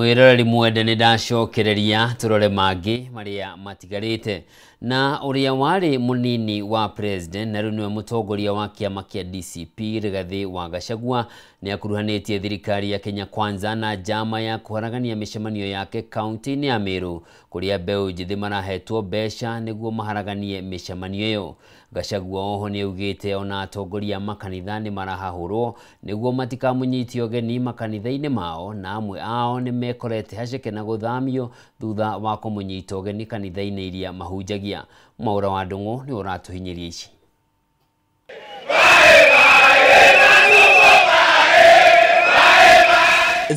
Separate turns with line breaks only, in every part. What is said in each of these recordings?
Mwiroreri mwende nĩ ndacokereria turore mangĩ marĩa matigarĩte. Na ũrĩa warĩ mũnini wa president na rĩu nĩwe mũtongoria wa kĩama kĩa DCP Rigathĩ wa Gachagua nĩ akuruhanĩtie thirikari ya Kenya Kwanza na njama ya kũharagania mĩcemanio yake kaunti-inĩ ya Meru kũrĩa mbeũ njĩthĩ marahetwo mbeca nĩguo maharaganie mĩcemanio ĩyo. Gachagua oho nĩ augĩte ona atongoria a makanitha nĩ marahahũrwo nĩguo matikamũnyite ũgeni makanitha-inĩ mao, na amwe ao nĩ mekorete haceke na gũthamio thutha wa kũmũnyita ũgeni kanitha-inĩ iria mahunjagia. Mwaura wa Ndung'u nĩ ũratũhinyĩria ici.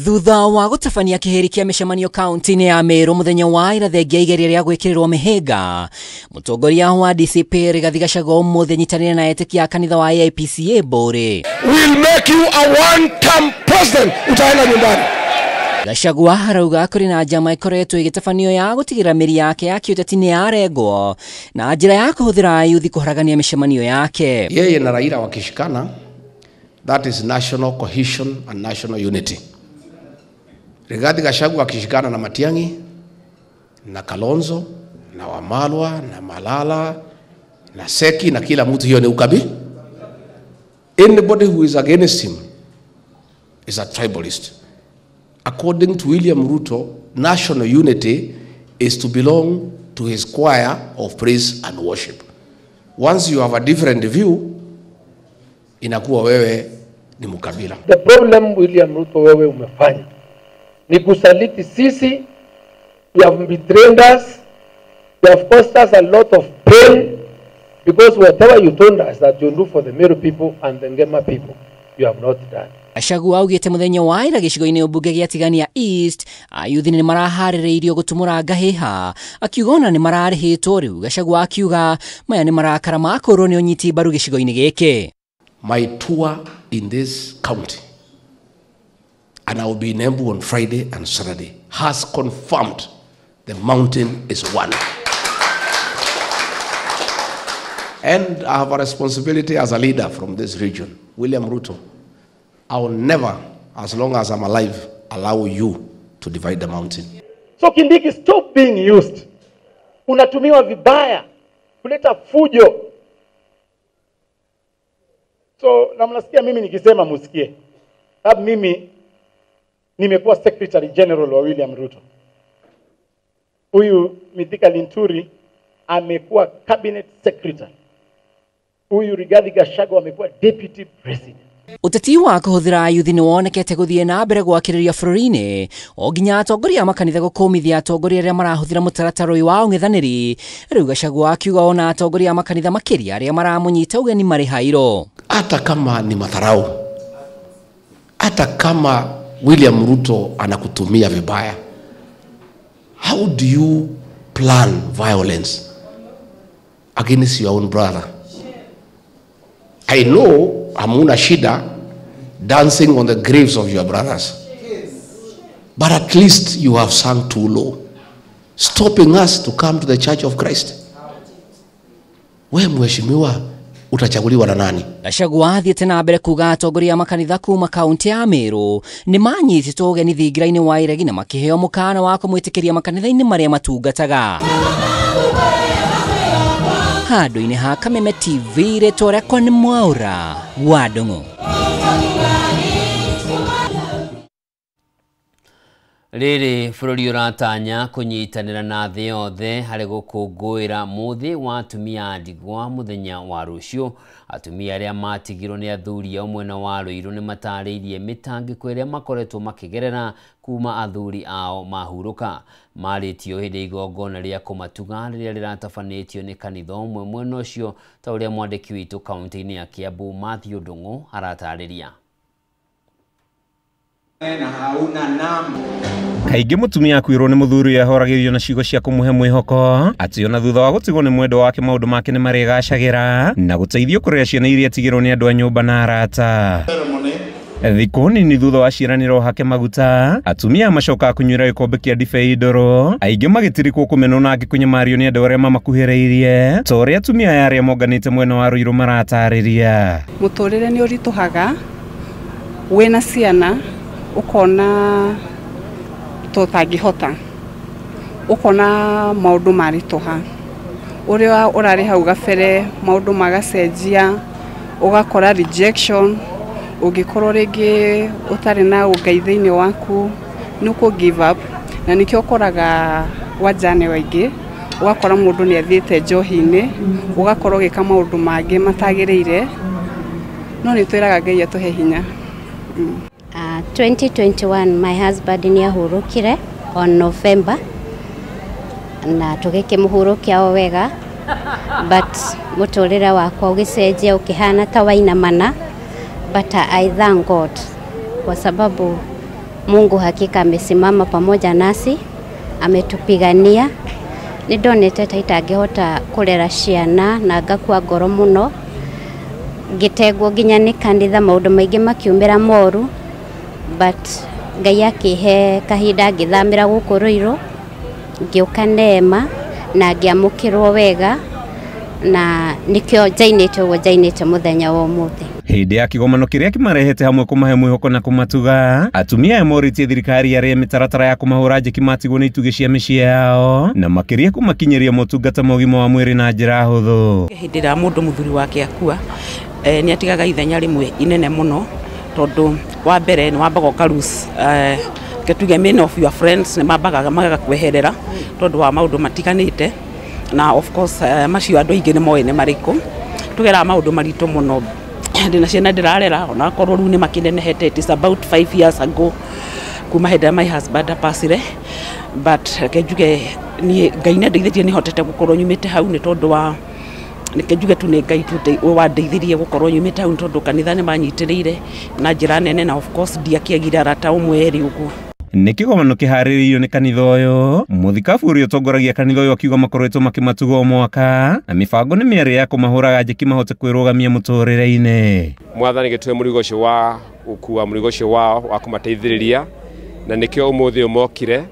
Thutha wa gũtabania kĩhĩri kĩa mĩcemanio kaunti-inĩ ya Meru mũthenya wa ira thengia igeria rĩa gwĩkĩrĩrwo mĩhĩnga, mũtongoria wa DCP Rigathĩ Gachagua ũmũthĩ anyitanĩire na etĩkia a kanitha wa AIPCA Mbũrĩ.
We'll make you a one-term president, utaenda nyumbani.
Gachagua arauga kũrĩ na njama ĩkoretwo ĩgĩtabanio ya gũtigĩrĩra mĩri yake ya kĩũteti nĩ yarengwo na njĩra ya kũhũthĩra ayuthi kũharagania mĩcemanio yake.
Yeye na Raila wakishikana, that is national cohesion and national unity. Rigathi Gachagua akishikana na Matiang'i na Kalonzo na Wamalwa na Malala na Seki na kila mtu, hiyo ni ukabi. Anybody who is against him is a tribalist. According to William Ruto, national unity is to belong to his choir of praise and worship. Once you have a different view, inakuwa wewe ni mkabila.
The problem William Ruto wewe umefanya ni kusaliti sisi. You have betrayed us. You have caused us a lot of pain, because whatever you told us that you do for the Meru people and the Ngema people, you have not done.
Gachagua augĩte mũthenya wa ira gĩcigo-inĩ ũmbunge gĩa Tigania East ayuthi nĩ maraharĩrĩirio gũtumũra ngahĩha, akiuga ona nĩ mararĩhĩtwo rĩu. Gachagua akiuga maya nĩ marakara ma kũrwo nĩ ũnyiti mbaru gĩcigo-inĩ gĩkĩ.
My tour in this county, and I will be in Embu on Friday and Saturday, has confirmed the mountain is one. And I have a responsibility as a leader from this region, William Ruto. I will never, as long as I'm alive, allow you to divide the mountain.
So Kindiki, stop being used. Unatumiwa vibaya kuleta fujo. So na mnasikia mimi nikisema musikie. Sababu mimi nimekuwa Secretary General wa William Ruto. Huyu Mithika Linturi amekuwa Cabinet Secretary. Huyu Rigathi Gachagua amekuwa Deputy President.
Ũteti wa kũhũthĩra ayuthi nĩ wonekete gũthiĩ na mbere gwakĩrĩria bũrũri-inĩ o nginya atongoria a makanitha gũkũmithia atongoria arĩa marahũthĩra mũtaratara ũyũ wa ũng'ethanĩri. Rĩu Gachagua akiuga ona atongoria a makanitha makĩria arĩa maramũnyita ũgeni marĩ hairo.
Hata kama ni madharau, hata kama William Ruto anakutumia vibaya, how do you plan violence against your own brother? I know hamuna shida dancing on the graves of your brothers, but at least you have sunk too low, stopping us to come to the Church of Christ. We mheshimiwa, utachaguliwa na nani?
Gachagua athiĩte na mbere kuga atongoria a makanitha kuma kaunti ya Meru nĩ manyitĩtwo ũgeni thingira-inĩ wa iregi na makĩheo mũkana wa kũmwĩtĩkĩria makanitha-inĩ marĩa matungataga. Handũ-inĩ ha Kameme TV, rĩtwa rĩakwa nĩ Mwaura wa Ndung'u.
Rĩrĩ bũrũri ũratanya kũnyitanĩra na thĩ yothe harĩ gũkũngũĩra mũthĩ wa atumia a ndigwa mũthenya wa rũciũ. Atumia arĩa matigirwo nĩ athuri ao mwena wa Ruiru nĩ matarĩirie mĩtangĩko ĩrĩa makoretwo makĩgerera kuma athuri ao mahurũka. Marĩtio hĩndĩ igongona rĩa kũmatuga rĩrĩa rĩratabanĩtio nĩ kanitha ũmwe mwena ũcio, ta ũrĩa mwandĩki witũ kaunti-inĩ ya Kiambu Matthew Ndung'u aratarĩria.
Kaingĩ mũtumia akuĩrwo nĩ mũthuri ahoragĩrio na ciugo cia kũmũhe mwĩhoko atĩ ona thutha wa gũtigwo nĩ mwendwa wake maũndũ make nĩ marĩgacagĩra na gũteithio kũrera ciana iria atigĩrwo nĩ andũ a nyũmba na arata. Thikũ nini thutha wa ciĩranĩro hake maguta, atumia macokaga kũnyuĩra gĩkombe kĩa ndibei ndoro, aingĩ magĩtirikwo kũmenwo na angĩ kũnyamario nĩ andũ arĩa mamakuhĩrĩirie, ta ũrĩa atumia aya arĩa monganĩte mwena wa Ruiru maratarĩria.
Mũtũrĩre nĩ ũritũhaga wĩna ciana, ũkona ta ũtangĩhota, ũkona maũndũ maritũha, ũrĩa ũrarĩ hau gabere maũndũ magacenjia, ũgakora rejection, ũngĩkorwo rĩngĩ ũtarĩ na ũngai thĩinĩ waku nĩ ũkũ give up, na nĩkĩo ũkoraga wajane waingĩ, ũgakora mũndũ nĩ athiĩte njohi-inĩ, ũgakora ũgĩka maũndũ mangĩ matagĩrĩire, no nĩ twĩraga Ngai atũhe hinya.
2021 my husband nĩ ahurũkire on November, na tũgĩkĩmũhurũkia o wega, but mũtũrĩre wakwa ũgĩcenjia ũkĩhana ta wainamana, but I thank God kwa sababu Mungu hakika amesimama pamoja nasi, ametupigania. Nĩ ndonete ta itangĩhota kũrera ciana na ngakua ngoro mũno, ngĩtengwo nginya nĩ kanitha, maũndũ maingĩ makiumĩra moru, but Ngai akĩhe kahinda ngĩthamĩra gũkũ Ruiru, ngĩũka Neema na ngĩamũkĩrwo wega, na nĩkĩo njainĩte ũguo njainĩte mũthenya wa ũmũthĩ.
Hĩndĩ ya kĩgomano kĩrĩa kĩmarehete hamwe kũmahe mwĩhoko na kũmatuga, atumia aya morĩtie thirikari arĩa mĩtaratara ya kũmahũra njeki matigwo nĩ itugĩ cia mĩciĩ yao, na makĩria kũmakinyĩria motungata ma ũgima wa mwĩrĩ na njĩra hũthũ.
Hĩndĩ ĩrĩa mũndũ mũthuri wake akua, nĩ atigaga ithenya rĩmwe inene mũno, tondũ wa mbere nĩ wambaga ũka lose, tuge many of your friends nĩ mambaga magakweherera tondũ wa maũndũ matiganĩte, na of course macio andũ aingĩ nĩ moĩ nĩ marĩkũ. Tũgeraga maũndũ maritũ mũno, ndĩna ciana ndĩrarera, onakorwo rĩu nĩ makĩnenehete, it is about 5 years ago kuma hĩndĩ ĩrĩa my husband apacire, but reke njuge niĩ Ngai nĩ andeithĩtie nĩ hotete gũkorwo nyumĩte hau nĩ tondũ wa, reke njuge tu nĩ Ngai tu wandeithirie gũkorwo nyumĩte hau, nĩ tondũ kanitha nĩ manyitĩrĩire na njĩra nene, na of course ndiakĩagire arata ũmwe erĩ ũguo.
Nĩ kĩgomano kĩharĩrĩirio nĩ kanitha ũyũ, mũthikabu ũrĩa ũtongoragia kanitha ũyũ akiuga makoretwo makĩmatuga o mwaka, na mĩbango nĩ mĩarĩ ya kũmahũraga njeki mahote kwĩrũgamia mũtũrĩre-inĩ.
Mwathani gĩtũhe mũrigo ũcio wa gũkua mũrigo ũcio wao wa kũmateithĩrĩria, na nĩkĩo ũmũthĩ ũyũ mokire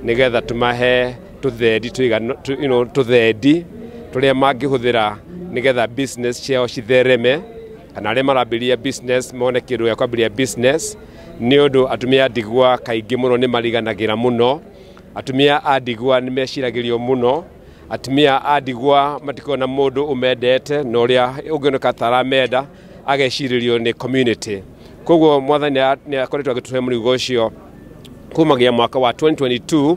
nĩgetha tũmahe tũthendi tũthendi tũrĩa mangĩhũthĩra nĩgetha business ciao cithereme, kana arĩa marambĩrĩria business mone kĩndũ gĩa kwambĩrĩria business, nĩ ũndũ atumia a ndigwa kaingĩ mũno nĩ mariganagĩra mũno, atumia a ndigwa nĩ meciragĩrio mũno, atumia a ndigwa matikoragwo na mũndũ ũmendete, na ũrĩa ũngĩoneka ta aramenda agecirĩrio nĩ community. Koguo mwathani nĩ akoretwo agĩtũhe mũrigo ũcio kumagia mwaka wa 2022,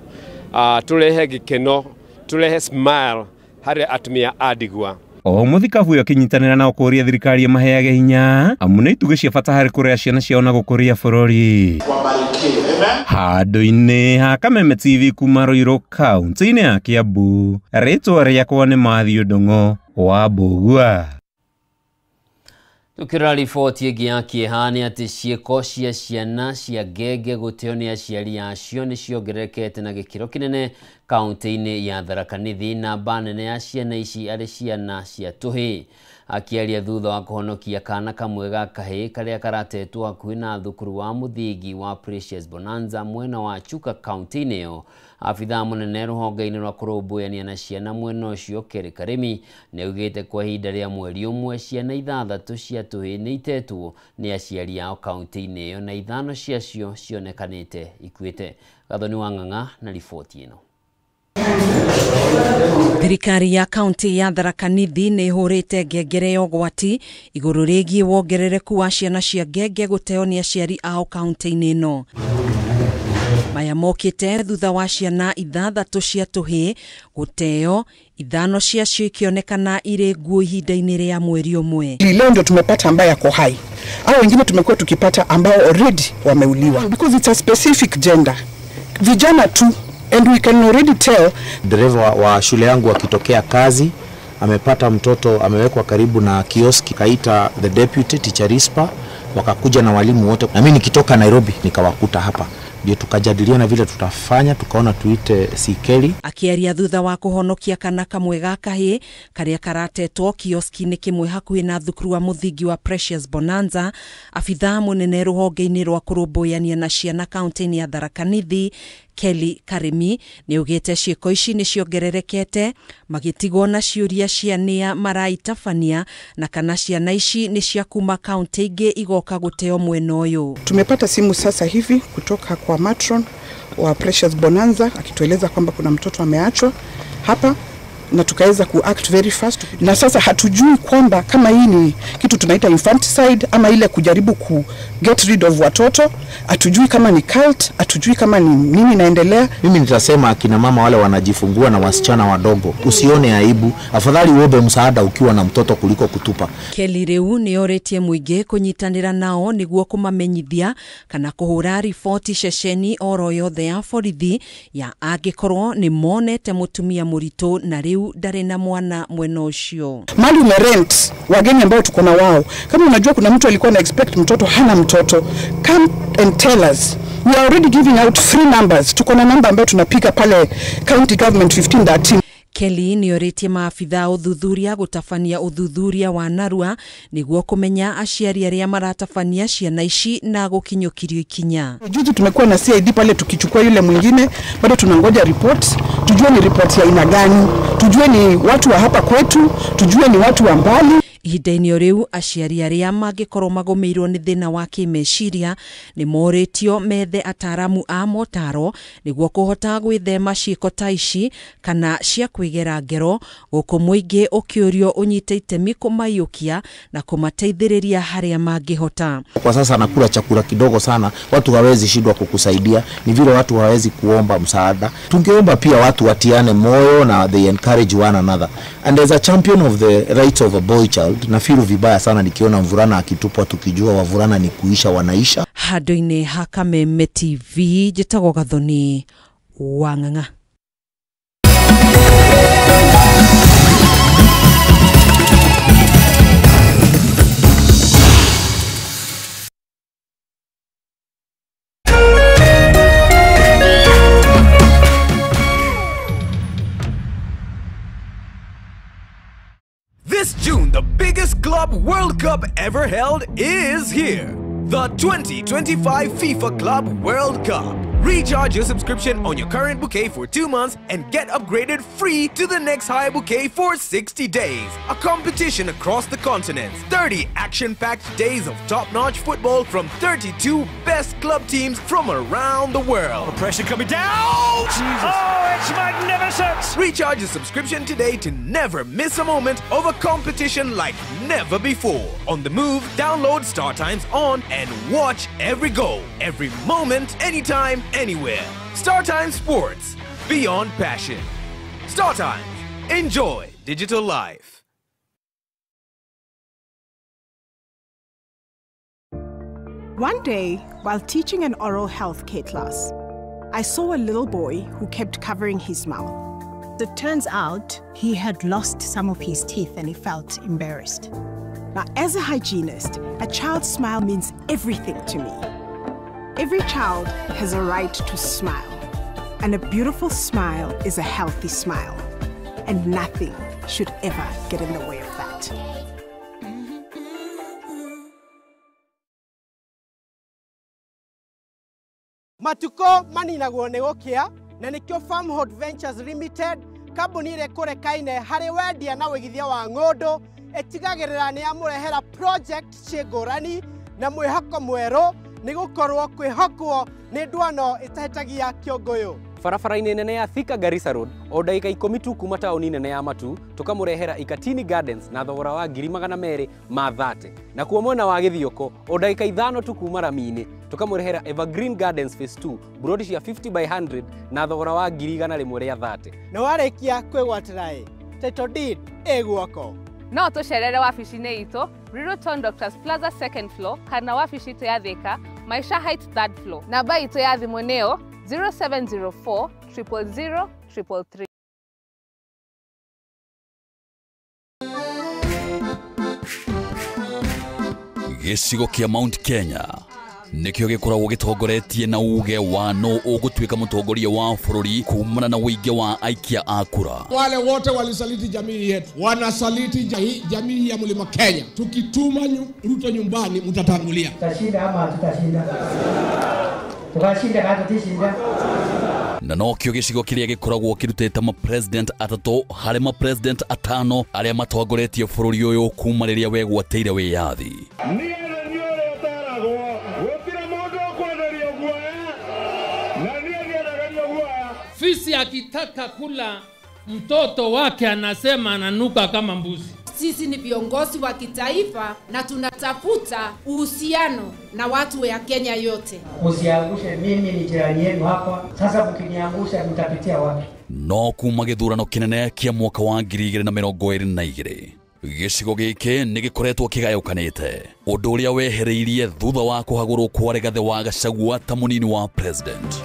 tũrehe gĩkeno, tũrehe smile harĩ atumia a ndigwa.
O mũthikabu ũyũ akĩnyitanĩra nao kũũria thirikari ĩmaheage hinya, amu nĩ itugĩ cia bata harĩ kũrera ciana ciao na gũkũria bũrũri. Handũ-inĩ ha Kameme TV kuma Ruiru kaunti-inĩ ya Kiambu, rĩtwa rĩakwa nĩ Matthew Ndung'u wa Mbũgua.
Tukĩrora riboti ĩngĩ ya kĩeha nĩ atĩ ciĩko cia ciana cia ngenge gũteo nĩ aciari acio nĩ ciongererekete na gĩkĩro kĩnene kaunti-inĩ ya Tharaka Nithi, namba nene ya ciana ici arĩ ciana cia tũhĩĩ. Akĩaria thutha wa kũhonokia kana kamwe ga kahĩĩ karĩa karatetwo hakuhĩ na thukuru wa mũthingi wa Precious Bonanza mwena wa Chuka kaunti-inĩ ĩyo, abithaa mũnene rũhonge-inĩ rwa kũrũmbũyania na ciana mwena ũcio Kerĩ Karĩmi nĩ augĩte kwa ihinda rĩa mweri ũmwe ciana 6 cia tũhĩĩ nĩ itetwo nĩ aciari ao kaunti-inĩ ĩyo, na 5 ciacio cionekanĩte ikuĩte. Gathoni wa Ng'ang'a na riboti ĩno.
Thirikari ya kaunti ya Tharaka Nithi nĩ ĩhũrĩte ngengere ya ũgwati igũrũ rĩgiĩ wongerereku wa ciana cia ngenge gũteo nĩ aciari ao kaunti-inĩ ĩno. Maya mokĩte thutha wa ciana 6 cia tũhĩĩ gũteo, 5 ciacio ikĩonekana irĩ nguo ihinda-inĩ rĩa mweri ũmwe.
Leo ndio tumepata ambaye ako hai, au wengine tumekuwa tukipata ambao already wameuliwa, because it's a specific gender, vijana tu, and we can already tell.
Dereva wa shule yangu akitokea kazi amepata mtoto amewekwa karibu na kioski, kaita the deputy teacher Rispa, wakakuja na walimu wote, na mimi nikitoka Nairobi nikawakuta hapa, ndio tukajadiliana vile tutafanya, tukaona tuite Sikeli.
Akiaria thutha wa kuhonokia kana kamwe ga kahĩĩ karĩa karatetwo kioski-inĩ kĩmwe hakuhĩ na thukuru wa mũthingi wa Precious Bonanza, abithaa mũnene rũhonge-inĩ rwa kũrũmbũyania na ciana kaunti-inĩ ya Tharaka Nithi Kelly Karimi nĩ augĩte ciĩko ici nĩ ciongererekete, magĩtigwo na ciũria cia nĩa maraitabania na kana ciana ici nĩ cia kuma kaunti ingĩ igoka gũteo mwena ũyũ.
Tumepata simu sasa hivi kutoka kwa matron wa Precious Bonanza akitueleza kwamba kuna mtoto ameachwa hapa, na tukaweza ku-act very fast. Na sasa hatujui kwamba kama hii ni kitu tunaita infanticide ama ile kujaribu ku get rid of watoto, hatujui kama ni cult, hatujui kama ni nini inaendelea.
Mimi nitasema akina mama wale wanajifungua na wasichana wadogo, usione aibu, afadhali uombe msaada ukiwa na mtoto kuliko kutupa.
Kelly riu nioretie muingi kunyitanira nao niguo kumamenyithia kana kuhura riboti ceceni oro yothe ya borithi ya angikorwo ni monete mutumia muritu na riu ndari na mwana mwena ucio.
Mali umerent wageni ambao tuko na wao, kama unajua kuna mtu alikuwa na expect mtoto hana mtoto, come and tell us. We are already giving out free numbers. Tuko na namba ambayo tunapiga pale county government 1513.
Kelly nioretie maabitha uthuthuria gutabania uthuthuria wa narua niguo kumenya aciari aria maratabania ciana ici na gukinyukirio ikinya.
Juzi tumekuwa na CID pale tukichukua yule mwingine, bado tunangoja report, tujue ni report ya aina gani, tujue ni watu wa hapa kwetu, tujue ni watu wa mbali.
Ihinda-inĩ o rĩu aciari arĩa mangĩkorwo magũmĩirwo nĩ thĩna wa kĩmeciria nĩ morĩtio methe ataaramu a motaro nĩguo kũhota gwĩthema ciĩko ta ici kana cia kwĩgera ngero, gũkũ mũingĩ ũkĩũrio ũnyite itemi kũmaiyũkia na kũmateithĩrĩria harĩa mangĩhota.
Kwa sasa nakula chakula kidogo sana, watu hawezi shindwa kukusaidia, ni vile watu hawezi kuomba msaada. Tungeomba pia watu watiane moyo na they encourage one another. And as a champion of the rights of a boy child, nafiru vibaya sana nikiona mvulana akitupwa tukijua wavulana ni kuisha wanaisha.
Handũ-inĩ ha Kameme TV njĩtagwo Gathoni Wang'ang'a.
This June, the biggest club World Cup ever held is here. The 2025 FIFA Club World Cup. Recharge your subscription on your current bouquet for 2 months and get upgraded free to the next higher bouquet for 60 days. A competition across the continents. 30 action-packed days of top-notch football from 32 best club teams from around the world.
The pressure coming down! Jesus. Oh, it's magnificent!
Recharge your subscription today to never miss a moment of a competition like never before. On the move, download StarTimes On and watch every goal, every moment, anytime, anywhere. StarTimes Sports, beyond passion. StarTimes, enjoy digital life.
One day, while teaching an oral health care class, I saw a little boy who kept covering his mouth. It turns out he had lost some of his teeth and he felt embarrassed. Now, as a hygienist, a child's smile means everything to me. Every child has a right to smile, and a beautiful smile is a healthy smile, and nothing should ever get in the way of that.
Matuko maninagwo nĩ gũkĩa na nĩkĩo Farmhold Ventures Limited kambuni ĩrĩa ĩkũrekaine harĩ wendia na wĩigithia wa ng'ũndũ ĩtigagĩrĩra nĩ yamũrehera project ciĩ ngũrani na mwĩhoko mwerũ nĩ gũkorwo kwĩhokwo nĩ ndwano ĩtahĩtagia kĩũngũyũ.
Barabara-inĩ nene ya Thika Garissa Road o ndagĩka 10 tu kuma taũni nene ya Matu tukamũrehera Ikatini Gardens na thogora wa 230,000. Na kuo mwena wa Gĩthioko o ndagĩka 5 tu kuma rami-inĩ tukamũrehera Evergreen Gardens Phase 2 brodi cia 50 by 100 na thogora wa 130,000.
Na warĩkia kwĩgwatĩra ĩ title deed ĩ guoko.
No tũcerere wabici-inĩ itũ Riruton Doctors Plaza 2nd floor kana wabici itũ ya Thika Maisha Heights 3rd floor. Namba itũ ya thimũ nĩyo 0704 000 333.
Gĩcigo kĩa Mount Kenya nĩkĩo gĩkoragwo gĩtongoretie na uge wa no ũgũtuĩka mũtongoria wa bũrũri kumana na ũingĩ wa aikia a kura.
Wale wote walisaliti jamii yetu, wanasaliti jamii ya Mlima Kenya. Tukituma Ruto nyumbani, mtatangulia.
Tutashinda ama tutashinda? Tukashinda kana tutishinda?
Na nokĩo gĩcigo kĩrĩa gĩkoragwo kĩrutĩte ma president atatũ harĩ ma president atano arĩa matongoretie bũrũri ũyũ kuma rĩrĩa wegwatĩire wĩyathi.
Fisi akitaka kula mtoto wake anasema ananuka kama mbuzi.
Sisi ni viongozi wa kitaifa na tunatafuta uhusiano na watu ya Kenya yote.
Usiangushe, mimi ni jirani yenu hapa. Sasa mkiniangusha mtapitia wapi?
No kuma gĩthurano kĩnene kĩa mwaka wa 2022 gĩcigo gĩkĩ nĩ gĩkoretwo kĩgayũkanĩte, ũndũ ũrĩa wehereirie thutha wa kũhagũrwo kwa Rigathĩ wa Gachagua ta mũnini wa president.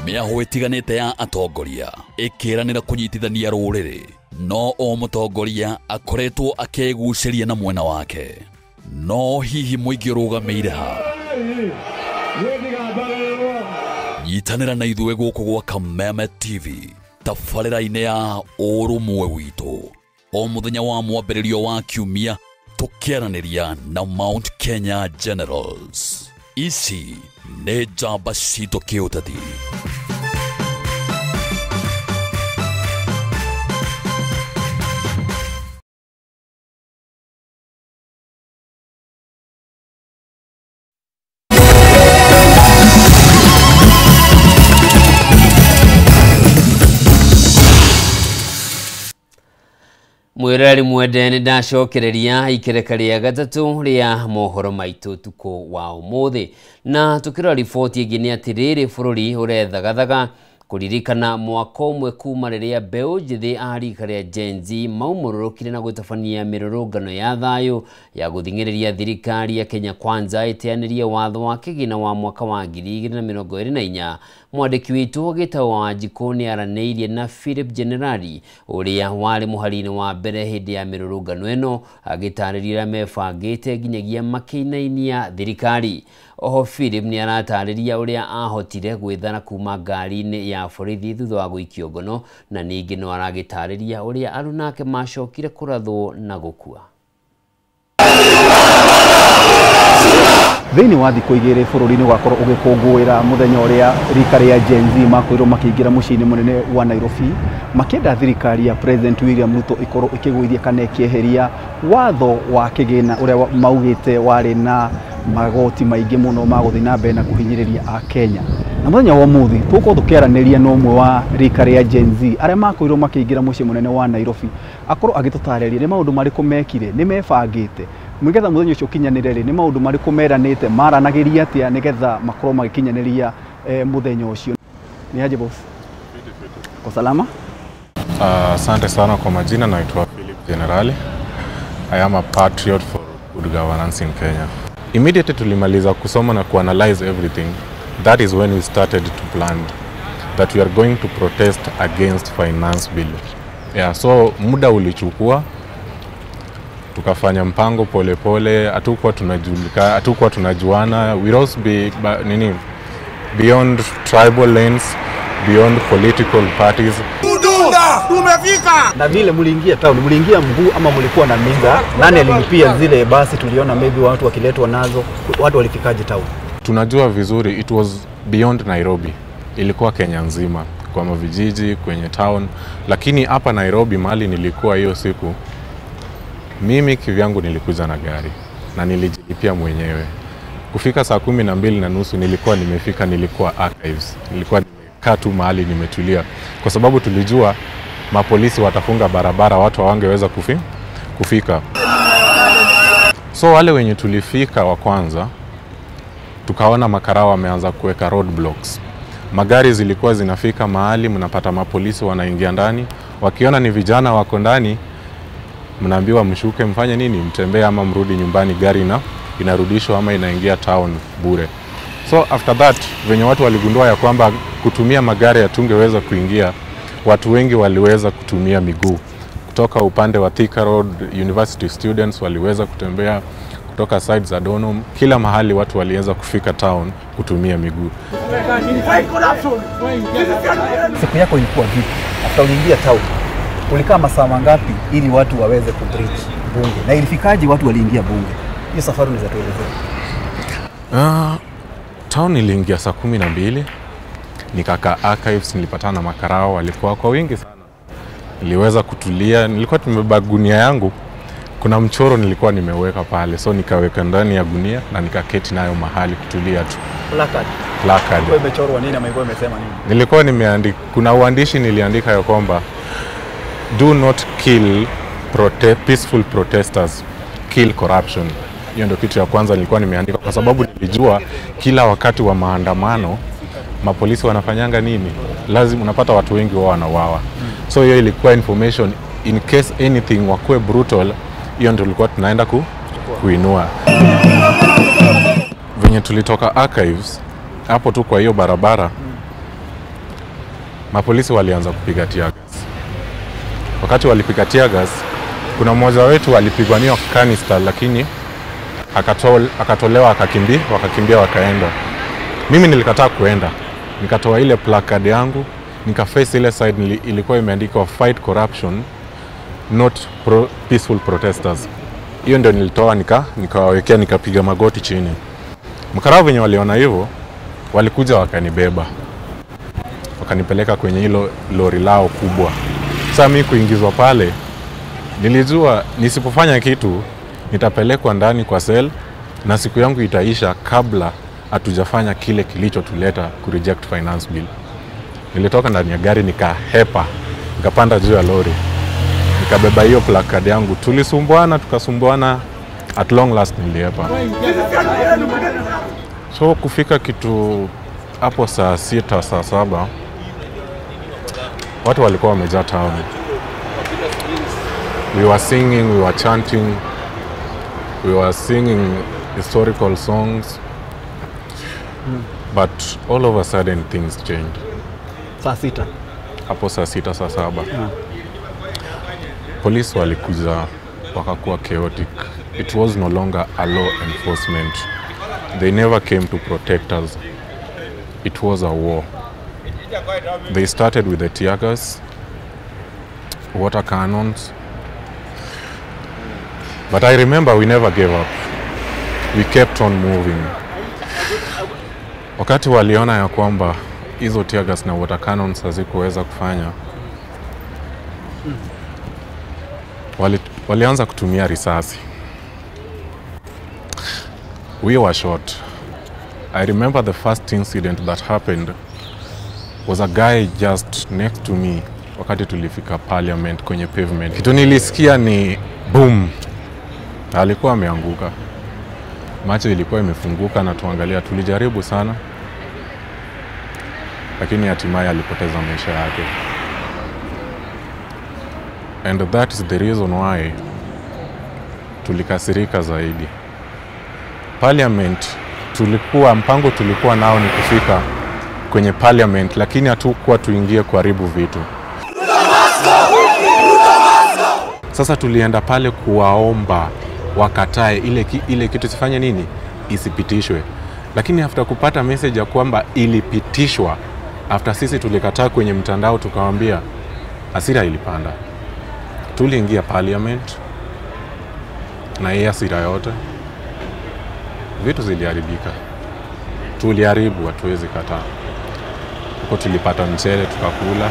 Mĩahũ ĩtiganĩte ya atongoria ĩkĩranĩra kũnyitithania rũrĩrĩ, no o mũtongoria akoretwo akĩgucĩria na mwena wake. No hihi mũingĩ ũrũgamĩire ha? Nyitanĩra na ithuĩ gũkũ gwa Kameme TV tabarĩra-inĩ ya Ũrũmwe Witũ o mũthenya wa mwambĩrĩrio wa kiumia, tũkĩaranĩria na Mount Kenya Generals. Ici nĩ njamba citũ kĩũteti.
Mwirari mwende nĩ ndacokereria ikereka rĩa gatatũ rĩa mohoro maitũ tukũ wa ũmũthĩ. Na tukĩrora riboti ĩngĩ nĩ atĩrĩrĩ, bũrũri ũrethagathaga kũririkana mwaka ũmwe kuma rĩrĩa mbeũ njĩthĩ a rika rĩa Gen Z maumũrũrũkire na gũtabania mĩrũrũngano ya thayũ ya gũthing'ĩrĩria thirikari ya Kenya Kwanza ĩteanĩrie watho wa kĩgĩna wa mwaka wa 2024. Mwandĩki witũ Gĩtaũ wa Wanjikũ nĩ aranĩirie na Philip Generali ũrĩa warĩ mũhari-inĩ wa mbere hĩndĩ ya mĩrũrũngano ĩno, agĩtarĩria ũrĩa mebangĩte nginyagia makĩinainia thirikari. Oho Philip nĩ aratarĩria ũrĩa ahotire gwĩthara kuma ngari-inĩ ya borithi thutha wa gũikio ngono, na ningĩ no aragĩtarĩria ũrĩa arunake macokire kũrathwo na gũkua.
Thĩinĩ wa thikũ igĩrĩ bũrũri nĩ ũgakorwo ũgĩkũngũĩra mũthenya ũrĩa rika rĩa Gen Z makorirwo makĩingĩra mũciĩ-inĩ mũnene wa Nairobi, makĩenda thirikari ya President William Ruto ĩkorwo ĩkĩgũithia kana ĩkĩeheria watho wa kĩgĩna ũrĩa maugĩte warĩ na magoti maingĩ mũno ma gũthiĩ na mbere na kũhinyĩrĩria a Kenya. Na mũthenya wa ũmũthĩ tũgũkorwo tũkĩaranĩria na ũmwe wa rika rĩa Gen Z arĩa makorirwo makĩingĩra mũciĩ mũnene wa Nairobi, akorwo agĩtũtarĩria nĩ maũndũ marĩkũ mekire, nĩ mebangĩte nĩgetha mũthenya ũcio ũkinyanĩre rĩ, nĩ maũndũ marĩkũ meranĩte, maranagĩria atĩa nĩgetha makorwo magĩkinyanĩria mũthenya ũcio. Ni aje boss? Kwa salama?
Asante sana kwa majina, naitwa Philip Generali. I am a patriot for good governance in Kenya. Immediately tulimaliza kusoma na kuanalyze everything, that is when we started to plan that we are going to protest against finance bill. Yeah, so muda ulichukua, tukafanya mpango pole pole, hatukuwa tunajulika, hatukuwa tunajuana. We also be nini, beyond tribal lanes, beyond political parties.
Tumefika. Na vile mliingia town, mliingia mguu ama mlikuwa na minga? Nani alilipia zile basi? Tuliona maybe watu wakiletwa nazo, watu walifikaje town?
Tunajua vizuri it was beyond Nairobi, ilikuwa Kenya nzima, kwa mavijiji, kwenye town, lakini hapa Nairobi mali nilikuwa hiyo siku, mimi kivyangu nilikuja na gari na nilijilipia mwenyewe. Kufika saa 12:30 nilikuwa nimefika, nilikuwa archives, nilikuwa nimekaa tu mahali nimetulia, kwa sababu tulijua mapolisi watafunga barabara, watu hawangeweza kufika. So wale wenye tulifika wa kwanza, tukaona makarao wameanza kuweka roadblocks. Magari zilikuwa zinafika mahali, mnapata mapolisi wanaingia ndani, wakiona ni vijana wako ndani, mnaambiwa mshuke, mfanye nini, mtembee ama mrudi nyumbani, gari na inarudishwa ama inaingia town bure. So after that, venye watu waligundua ya kwamba kutumia magari hatungeweza kuingia, watu wengi waliweza kutumia miguu. Kutoka upande wa Thika Road, university students waliweza kutembea kutoka side za Donholm, kila mahali watu waliweza kufika town kutumia miguu.
Siku yako ilikuwa vipi? After uliingia town, ulikaa masaa mangapi ili watu waweze kubridge bunge? Na ilifikaje watu waliingia bunge? Hiyo safari unaweza tuelezea?
Town niliingia saa 12, nikakaa archives, nilipatana na makarao walikuwa kwa wingi sana. Niliweza kutulia, nilikuwa tumebeba gunia yangu Kuna mchoro nilikuwa nimeweka pale, so nikaweka ndani ya gunia na nikaketi nayo mahali kutulia tu.
Placard.
Placard.
Ilikuwa imechorwa nini ama ilikuwa imesema nini?
Nilikuwa nimeandika, kuna uandishi niliandika ya kwamba do not kill peaceful protesters, kill corruption. Hiyo ndio kitu ya kwanza nilikuwa nimeandika, kwa sababu nilijua kila wakati wa maandamano mapolisi wanafanyanga nini, lazima unapata watu wengi wao wanauawa. So hiyo ilikuwa information in case anything wakuwe brutal, hiyo ndio tulikuwa tunaenda kuinua. Venye tulitoka archives hapo tu kwa hiyo barabara, mapolisi walianza kupiga tear gas. Wakati walipiga tear gas, kuna mmoja wetu alipigwa niyo canister, lakini akatolewa, wakakimbia wakaenda. Mimi nilikataa kuenda. Nikatoa ile placard yangu, nikaface ile side ilikuwa imeandikwa fight corruption, not peaceful protesters. Hiyo ndio nilitoa, nikawawekea, nikapiga magoti chini. Mkarao wenye waliona hivyo, walikuja wakanibeba. Wakanipeleka kwenye hilo lori lao kubwa. Sasa mimi kuingizwa pale, nilijua nisipofanya kitu nitapelekwa ndani kwa cell na siku yangu itaisha kabla hatujafanya kile kilichotuleta ku reject finance bill. Nilitoka ndani ya gari nikahepa, nikapanda juu ya lori. Nikabeba hiyo placard yangu. Tulisumbuana, tukasumbuana, at long last niliepa. So kufika kitu hapo saa 6, saa 7, watu walikuwa wamejaa town. We were singing, we were chanting, we were singing historical songs. But all of a sudden things changed.
Saa 6?
Hapo saa 6, saa 7. Police walikuja wakakuwa chaotic. It was no longer a law enforcement. They never came to protect us. It was a war. They started with the tear gas, water cannons. But I remember we never gave up. We kept on moving. Wakati waliona ya kwamba hizo tear gas na water cannons hazikuweza kufanya, walianza kutumia risasi. We were shot. I remember the first incident that happened was a guy just next to me wakati tulifika parliament kwenye pavement. Kitu nilisikia ni boom. Alikuwa ameanguka. Macho ilikuwa imefunguka na tuangalia, tulijaribu sana, lakini hatimaye alipoteza maisha yake. And that is the reason why tulikasirika zaidi. Parliament, tulikuwa, mpango tulikuwa nao ni kufika kwenye parliament, lakini hatukuwa tuingie kuharibu vitu. Sasa tulienda pale kuwaomba wakatae ile kitu isifanye nini, isipitishwe. Lakini after kupata message ya kwamba ilipitishwa, after sisi tulikataa kwenye mtandao tukawaambia, hasira ilipanda. Tuliingia parliament na hii hasira yote, vitu ziliharibika. Tuliharibu, hatuwezi kataa. Huko tulipata mchele tukakula.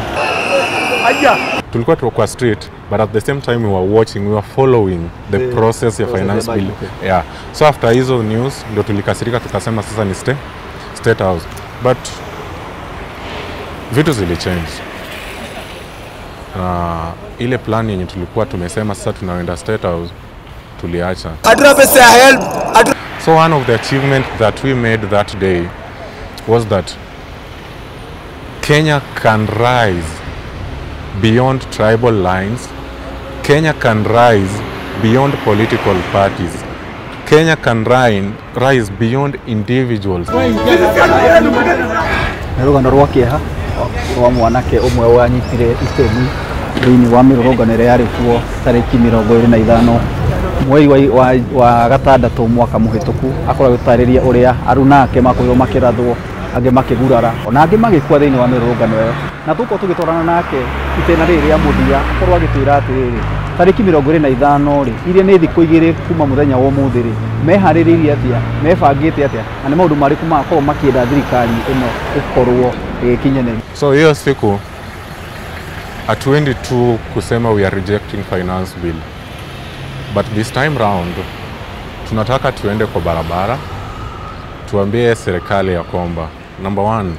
Tulikuwa tuko kwa street, but at the same time we were watching, we were following the process ya finance bill. Yeah. So after hizo news ndio tulikasirika tukasema sasa ni state house. But vitu zilichange. Ile plan yenye tulikuwa tumesema sasa tunaenda state house tuliacha. So one of the achievement that we made that day was that Kenya can rise beyond tribal lines. Kenya can rise beyond political parties. Kenya can rise beyond individuals.
Nĩ rũgano rwa kĩeha rwa mwanake ũmwe wanyitire itemi thĩinĩ wa mĩrũrũngano ĩrĩa yarĩ kuo tarĩki 25 mweri wa gatandatũ mwaka mũhĩtũku. Akorwo agĩtarĩria ũrĩa aruna ake makorirwo makĩrathwo, angĩ makĩgurara, ona angĩ magĩkua thĩinĩ wa mĩrũrũngano ĩyo. Na tũkorwo tũgĩtwarana nake itĩna rĩrĩ rĩa mũthia, akorwo agĩtwĩra atĩrĩrĩ, tarĩki 25 rĩ, iria nĩ thikũ igĩrĩ kuma mũthenya wa ũmũthĩ rĩ, meharĩrĩirie atĩa, mebangĩte atĩa, na nĩ maũndũ marĩkũ magakorwo makĩenda thirikari ĩno ĩkorwo ĩgĩkinyanĩria.
So hiyo siku hatuendi tu kusema we are rejecting finance bill. But this time round tunataka tuende kwa barabara, tuambie serikali ya kwamba number one,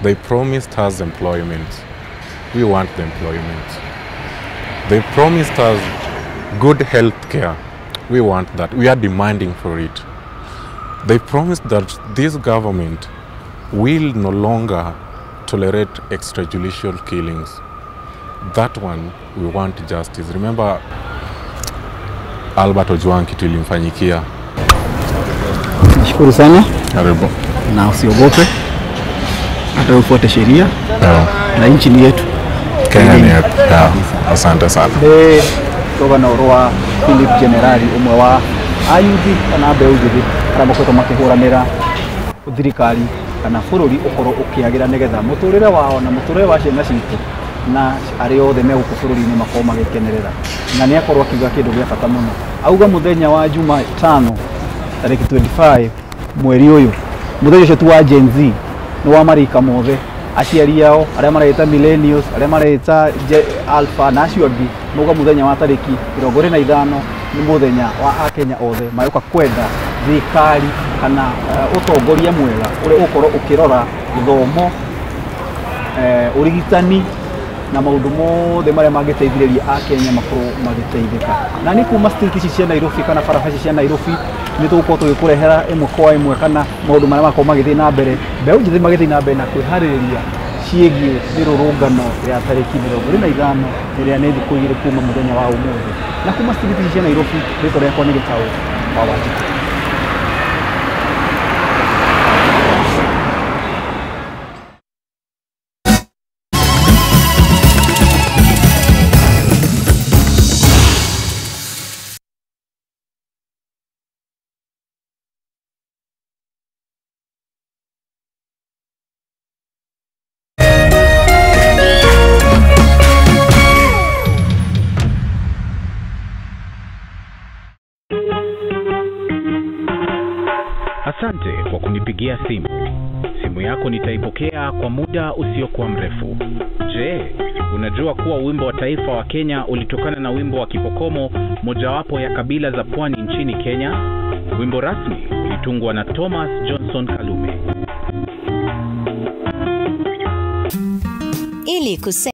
they promised us employment. We want the employment. They promised us good health care. We want that. We are demanding for it. They promised that this government will no longer tolerate extrajudicial killings. That one, we want justice. Remember Albert Ojwang kitu ilimfanyikia.
Nashukuru sana.
Karibu.
Na usiogope. Hata ufuate sheria. Na nchi ni yetu.
Kenya ni yetu. Asante sana.
Nĩ rũgano rwa Philip Generali ũmwe wa ayuthi kana mbeũ njĩthĩ arĩa makoretwo makĩhũranĩra thirikari kana bũrũri ũkorwo ũkĩagĩra nĩgetha mũtũrĩre wao na mũtũrĩre wa ciana citũ na arĩa othe me gũkũ bũrũri-inĩ makorwo magĩkenerera. Na nĩ akorwo akiuga kĩndũ gĩa bata mũno, auga mũthenya wa Jumatano tarĩki 25 mweri ũyũ, mũthenya ũcio tu wa Gen Z nĩ wa marika mothe, aciari ao arĩa mareita millennials, arĩa mareita alpha na acio angĩ, mauga mũthenya wa tarĩki 25 nĩ mũthenya wa akenya othe magĩũka kwenda thirikari kana ũtongoria mwega ũrĩa ũkorwo ũkĩrora gĩthomo, ũrigitani na maũndũ mothe marĩa mangĩteithĩrĩria akenya makorwo magĩteithĩka. Na nĩ kuma street ici cia Nairobi kana barabara ici cia Nairobi nĩ tũgũkorwo tũgĩkũrehera ĩmwe kwa ĩmwe kana maũndũ marĩa makorwo magĩthiĩ na mbere, mbeũ njĩthĩ magĩthiĩ na mbere na kwĩharĩrĩria ciĩgiĩ mĩrũrũngano ya tarĩki 25 ĩrĩa nĩ thikũ igĩrĩ kuma mũthenya wa ũmũthĩ. Na kuma street ici cia Nairobi, rĩtwa rĩakwa nĩ Gĩtaũ wa Wanjikũ.
Asante kwa kunipigia simu. Simu yako nitaipokea kwa muda usiokuwa mrefu. Je, unajua kuwa wimbo wa taifa wa Kenya ulitokana na wimbo wa Kipokomo, mojawapo ya kabila za pwani nchini Kenya? Wimbo rasmi ulitungwa na Thomas Johnson Kalume.
Ili